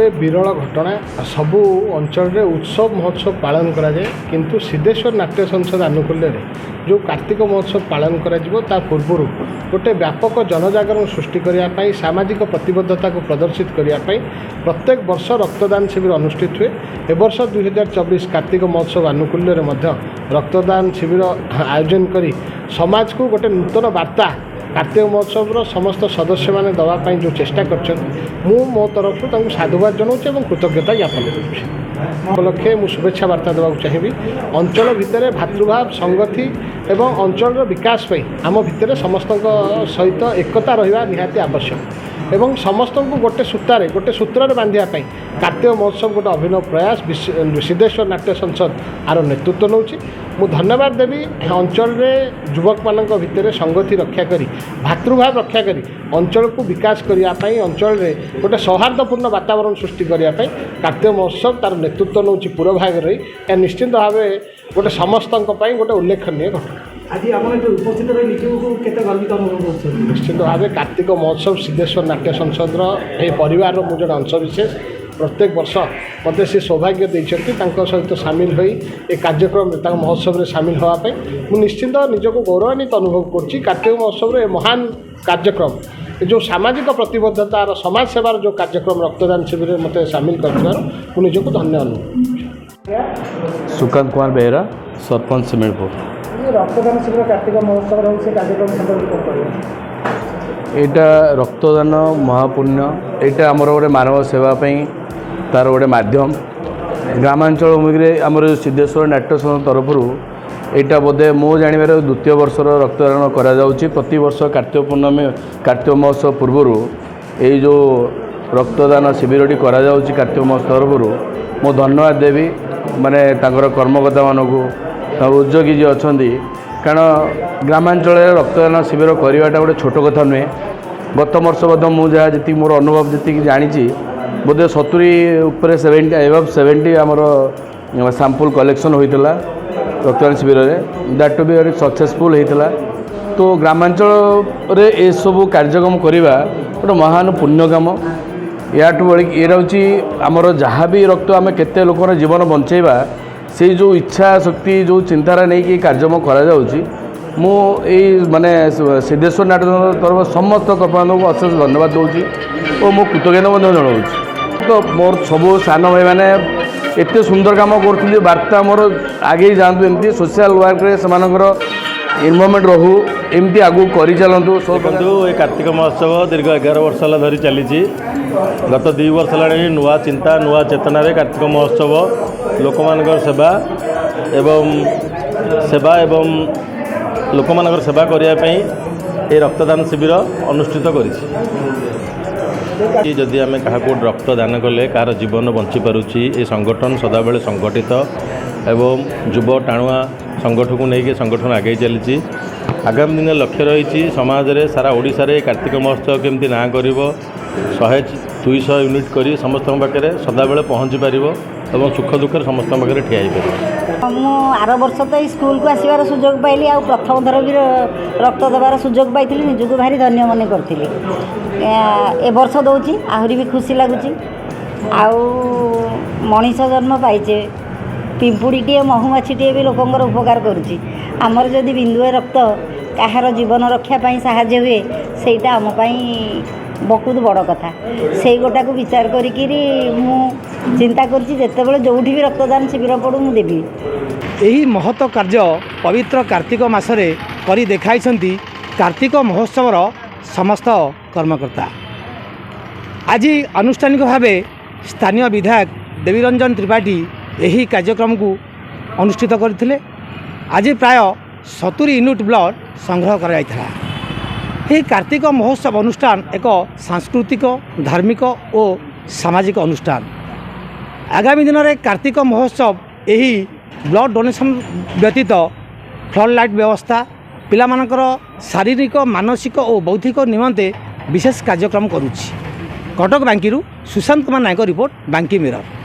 ଗୋଟେ ବିରଳ ଘଟଣା। ସବୁ ଅଞ୍ଚଳରେ ଉତ୍ସବ ମହୋତ୍ସବ ପାଳନ କରାଯାଏ, କିନ୍ତୁ ସିଦ୍ଧେଶ୍ୱର ନାଟ୍ୟ ସଂସଦ ଆନୁକୂଲ୍ୟରେ ଯେଉଁ କାର୍ତ୍ତିକ ମହୋତ୍ସବ ପାଳନ କରାଯିବ, ତା ପୂର୍ବରୁ ଗୋଟେ ବ୍ୟାପକ ଜନଜାଗରଣ ସୃଷ୍ଟି କରିବା ପାଇଁ, ସାମାଜିକ ପ୍ରତିବଦ୍ଧତାକୁ ପ୍ରଦର୍ଶିତ କରିବା ପାଇଁ ପ୍ରତ୍ୟେକ ବର୍ଷ ରକ୍ତଦାନ ଶିବିର ଅନୁଷ୍ଠିତ ହୁଏ। ଏବର୍ଷ 2024 କାର୍ତ୍ତିକ ମହୋତ୍ସବ ଆନୁକୂଲ୍ୟରେ ମଧ୍ୟ ରକ୍ତଦାନ ଶିବିର ଆୟୋଜନ କରି ସମାଜକୁ ଗୋଟେ ନୂତନ ବାର୍ତ୍ତା କାର୍ତ୍ତିକ ମହୋତ୍ସବର ସମସ୍ତ ସଦସ୍ୟମାନେ ଦେବା ପାଇଁ ଯେଉଁ ଚେଷ୍ଟା କରିଛନ୍ତି, ମୁଁ ମୋ ତରଫରୁ ତାଙ୍କୁ ସାଧୁବାଦ ଜଣାଉଛି ଏବଂ କୃତଜ୍ଞତା ଜ୍ଞାପନ କରୁଛି। ଉପଲକ୍ଷେ ମୁଁ ଶୁଭେଚ୍ଛା ବାର୍ତ୍ତା ଦେବାକୁ ଚାହିଁବି। ଅଞ୍ଚଳ ଭିତରେ ଭାତୃଭାବ, ସଂଗତି ଏବଂ ଅଞ୍ଚଳର ବିକାଶ ପାଇଁ ଆମ ଭିତରେ ସମସ୍ତଙ୍କ ସହିତ ଏକତା ରହିବା ନିହାତି ଆବଶ୍ୟକ ଏବଂ ସମସ୍ତଙ୍କୁ ଗୋଟେ ସୂତାରେ, ଗୋଟେ ସୂତ୍ରରେ ବାନ୍ଧିବା ପାଇଁ କାର୍ତ୍ତିକ ମହୋତ୍ସବ ଗୋଟେ ଅଭିନବ ପ୍ରୟାସ। ସିଦ୍ଧେଶ୍ୱର ନାଟ୍ୟ ସଂସଦ ୟାର ନେତୃତ୍ୱ ନେଉଛି। ମୁଁ ଧନ୍ୟବାଦ ଦେବି। ଅଞ୍ଚଳରେ ଯୁବକମାନଙ୍କ ଭିତରେ ସଂଗତି ରକ୍ଷା କରି, ଭାତୃଭାବ ରକ୍ଷା କରି ଅଞ୍ଚଳକୁ ବିକାଶ କରିବା ପାଇଁ, ଅଞ୍ଚଳରେ ଗୋଟେ ସୌହାର୍ଦ୍ଦ୍ୟପୂର୍ଣ୍ଣ ବାତାବରଣ ସୃଷ୍ଟି କରିବା ପାଇଁ କାର୍ତ୍ତିକ ମହୋତ୍ସବ ତା'ର ନେତୃତ୍ୱ ନେଉଛି ପୁରୋଭାଗ ରହି। ଏହା ନିଶ୍ଚିନ୍ତ ଭାବେ ଗୋଟେ ସମସ୍ତଙ୍କ ପାଇଁ ଗୋଟେ ଉଲ୍ଲେଖନୀୟ ଘଟଣା। ଆଜି ଆପଣ ଏଠି ଉପସ୍ଥିତ ରହି ନିଜକୁ କେତେ ଗର୍ବିତ ଅନୁଭବ କରୁଛନ୍ତି? ନିଶ୍ଚିନ୍ତ ଭାବେ କାର୍ତ୍ତିକ ମହୋତ୍ସବ ସିଦ୍ଧେଶ୍ୱର ନାଟ୍ୟ ସଂସଦର ଏହି ପରିବାରର ମୁଁ ଜଣେ ଅଂଶବିଶେଷ। ପ୍ରତ୍ୟେକ ବର୍ଷ ମୋତେ ସେ ସୌଭାଗ୍ୟ ଦେଇଛନ୍ତି ତାଙ୍କ ସହିତ ସାମିଲ ହୋଇ ଏ କାର୍ଯ୍ୟକ୍ରମରେ, ତାଙ୍କ ମହୋତ୍ସବରେ ସାମିଲ ହେବା ପାଇଁ। ମୁଁ ନିଶ୍ଚିନ୍ତ ନିଜକୁ ଗୌରବାନ୍ୱିତ ଅନୁଭବ କରୁଛି। କାର୍ତ୍ତିକ ମହୋତ୍ସବରେ ଏ ମହାନ କାର୍ଯ୍ୟକ୍ରମ, ଏ ଯେଉଁ ସାମାଜିକ ପ୍ରତିବଦ୍ଧତାର, ସମାଜ ସେବାର ଯେଉଁ କାର୍ଯ୍ୟକ୍ରମ ରକ୍ତଦାନ ଶିବିରରେ ମୋତେ ସାମିଲ କରିଥିବାରୁ ମୁଁ ନିଜକୁ ଧନ୍ୟ ଅନୁଭବ କରୁଛି। ସୁକାନ୍ତ କୁମାର ବେହେରା, ସରପଞ୍ଚ, ଶିମିଳିପୁର। ରକ୍ତଦାନ ଶିବିର କାର୍ତ୍ତିକ ମହୋତ୍ସବ ରହୁଛି, ସେ କାର୍ଯ୍ୟକ୍ରମ ସମ୍ପର୍କରେ କ'ଣ କହିବେ? ଏଇଟା ରକ୍ତଦାନ ମହାପୁଣ୍ୟ। ଏଇଟା ଆମର ଗୋଟେ ମାନବ ସେବା ପାଇଁ ତା'ର ଗୋଟେ ମାଧ୍ୟମ। ଗ୍ରାମାଞ୍ଚଳ ଭୂମିରେ ଆମର ସିଦ୍ଧେଶ୍ୱର ନାଟ୍ୟ ସଂଘ ତରଫରୁ ଏଇଟା ବୋଧେ ମୋ ଜାଣିବାରେ ଦ୍ୱିତୀୟ ବର୍ଷର ରକ୍ତଦାନ କରାଯାଉଛି। ପ୍ରତିବର୍ଷ କାର୍ତ୍ତିକ ପୂର୍ଣ୍ଣମୀ, କାର୍ତ୍ତିକ ମହୋତ୍ସବ ପୂର୍ବରୁ ଏଇ ଯେଉଁ ରକ୍ତଦାନ ଶିବିରଟି କରାଯାଉଛି କାର୍ତ୍ତିକ ମହୋତ୍ସବ ତରଫରୁ, ମୁଁ ଧନ୍ୟବାଦ ଦେବି ମାନେ ତାଙ୍କର କର୍ମକର୍ତ୍ତାମାନଙ୍କୁ, ତାଙ୍କର ଉଦ୍ୟୋଗୀ ଯିଏ ଅଛନ୍ତି। କାରଣ ଗ୍ରାମାଞ୍ଚଳରେ ରକ୍ତଦାନ ଶିବିର କରିବାଟା ଗୋଟେ ଛୋଟ କଥା ନୁହେଁ। ଗତ ବର୍ଷ ମଧ୍ୟ ମୁଁ ଯାହା ଯେତିକି ମୋର ଅନୁଭବ, ଯେତିକି ଜାଣିଛି, ବୋଧେ 70 ଉପରେ, 70, ଏବଭ୍ 70 ଆମର ସାମ୍ପୁଲ୍ କଲେକ୍ସନ୍ ହୋଇଥିଲା ରକ୍ତଦାନ ଶିବିରରେ। That two B very successful ହେଇଥିଲା। ତ ଗ୍ରାମାଞ୍ଚଳରେ ଏସବୁ କାର୍ଯ୍ୟକ୍ରମ କରିବା ଗୋଟେ ମହାନ ପୁଣ୍ୟ କାମ। ୟାଠୁ ବଳି ଇଏ ହେଉଛି ଆମର ଯାହା ବି ରକ୍ତ, ଆମେ କେତେ ଲୋକର ଜୀବନ ବଞ୍ଚେଇବା, ସେଇ ଯେଉଁ ଇଚ୍ଛା ଶକ୍ତି, ଯେଉଁ ଚିନ୍ତାଧାରା ନେଇକି କାର୍ଯ୍ୟକ୍ରମ କରାଯାଉଛି, ମୁଁ ଏଇ ମାନେ ସିଦ୍ଧେଶ୍ୱର ନାଟ୍ୟ ତରଫ ସମସ୍ତ କର୍ମକର୍ତ୍ତାଙ୍କୁ ଅଶେଷ ଧନ୍ୟବାଦ ଦେଉଛି ଓ ମୁଁ କୃତଜ୍ଞତା ମଧ୍ୟ ଜଣାଉଛି। ତ ମୋର ସବୁ ସାନ ଭାଇମାନେ ଏତେ ସୁନ୍ଦର କାମ କରୁଛନ୍ତି। ବାର୍ତ୍ତା ମୋର, ଆଗେଇ ଯାଆନ୍ତୁ ଏମିତି, ସୋସିଆଲ ୱାର୍କରେ ସେମାନଙ୍କର ଇନଭଲଭମେଣ୍ଟ ରହୁ, ଏମିତି ଆଗକୁ କରିଚାଲନ୍ତୁ ସବୁ। ଦେଖନ୍ତୁ, ଏ କାର୍ତ୍ତିକ ମହୋତ୍ସବ ଦୀର୍ଘ 11 ବର୍ଷ ହେଲା ଧରି ଚାଲିଛି। ଗତ 2 ବର୍ଷ ହେଲାଣି ନୂଆ ଚିନ୍ତା, ନୂଆ ଚେତନାରେ କାର୍ତ୍ତିକ ମହୋତ୍ସବ ଲୋକମାନଙ୍କର ସେବା ଏବଂ ଲୋକମାନଙ୍କର ସେବା କରିବା ପାଇଁ ଏ ରକ୍ତଦାନ ଶିବିର ଅନୁଷ୍ଠିତ କରିଛି। ଯଦି ଆମେ କାହାକୁ ରକ୍ତ ଦାନ କଲେ କାହାର ଜୀବନ ବଞ୍ଚିପାରୁଛି, ଏ ସଂଗଠନ ସଦାବେଳେ ସଂଗଠିତ ଏବଂ ଯୁବ ଟାଣୁଆ ସଂଗଠନକୁ ନେଇକି ସଂଗଠନ ଆଗେଇ ଚାଲିଛି। ଆଗାମୀ ଦିନରେ ଲକ୍ଷ୍ୟ ରହିଛି, ସମାଜରେ, ସାରା ଓଡ଼ିଶାରେ କାର୍ତ୍ତିକ ମହୋତ୍ସବ କେମିତି ନାଁ କରିବ, 100 200 ୟୁନିଟ୍ କରି ସମସ୍ତଙ୍କ ପାଖରେ ସଦାବେଳେ ପହଞ୍ଚି ପାରିବ ଏବଂ ସୁଖ ଦୁଃଖରେ ସମସ୍ତଙ୍କ ପାଖରେ ଠିଆ ହୋଇପାରିବ। ମୁଁ ଆର ବର୍ଷ ତ ଏଇ ସ୍କୁଲକୁ ଆସିବାର ସୁଯୋଗ ପାଇଲି ଆଉ ପ୍ରଥମ ଥର ବି ରକ୍ତ ଦେବାର ସୁଯୋଗ ପାଇଥିଲି। ନିଜକୁ ଭାରି ଧନ୍ୟ ମନେ କରିଥିଲି। ଏ ବର୍ଷ ଦେଉଛି, ଆହୁରି ବି ଖୁସି ଲାଗୁଛି। ଆଉ ମଣିଷ ଜନ୍ମ ପାଇଛେ, ପିମ୍ପୁଡ଼ିଟିଏ, ମହୁମାଛିଟିଏ ବି ଲୋକଙ୍କର ଉପକାର କରୁଛି। ଆମର ଯଦି ବିନ୍ଦୁଏ ରକ୍ତ କାହାର ଜୀବନ ରକ୍ଷା ପାଇଁ ସାହାଯ୍ୟ ହୁଏ, ସେଇଟା ଆମ ପାଇଁ ବହୁତ ବଡ଼ କଥା। ସେଇ ଗୋଟାକୁ ବିଚାର କରିକିରି ମୁଁ ଚିନ୍ତା କରୁଛି, ଯେତେବେଳେ ଯେଉଁଠି ବି ରକ୍ତଦାନ ଶିବିର ପଡ଼ୁ, ମୁଁ ଦେବି। ଏହି ମହତ କାର୍ଯ୍ୟ ପବିତ୍ର କାର୍ତ୍ତିକ ମାସରେ କରି ଦେଖାଇଛନ୍ତି କାର୍ତ୍ତିକ ମହୋତ୍ସବର ସମସ୍ତ କର୍ମକର୍ତ୍ତା। ଆଜି ଆନୁଷ୍ଠାନିକ ଭାବେ ସ୍ଥାନୀୟ ବିଧାୟକ ଦେବୀରଞ୍ଜନ ତ୍ରିପାଠୀ ଏହି କାର୍ଯ୍ୟକ୍ରମକୁ ଅନୁଷ୍ଠିତ କରିଥିଲେ। ଆଜି ପ୍ରାୟ 70 ୟୁନିଟ୍ ବ୍ଲଡ଼ ସଂଗ୍ରହ କରାଯାଇଥିଲା। ଏହି କାର୍ତ୍ତିକ ମହୋତ୍ସବ ଅନୁଷ୍ଠାନ ଏକ ସାଂସ୍କୃତିକ, ଧାର୍ମିକ ଓ ସାମାଜିକ ଅନୁଷ୍ଠାନ। ଆଗାମୀ ଦିନରେ କାର୍ତ୍ତିକ ମହୋତ୍ସବ ଏହି ବ୍ଲଡ଼ ଡୋନେସନ୍ ବ୍ୟତୀତ ଫ୍ଲଡ଼ ଲାଇଟ୍ ବ୍ୟବସ୍ଥା, ପିଲାମାନଙ୍କର ଶାରୀରିକ, ମାନସିକ ଓ ବୌଦ୍ଧିକ ନିମନ୍ତେ ବିଶେଷ କାର୍ଯ୍ୟକ୍ରମ କରୁଛି। କଟକ ବାଙ୍କିରୁ ସୁଶାନ୍ତ କୁମାର ନାୟକ ରିପୋର୍ଟ, ବାଙ୍କି ମିରର।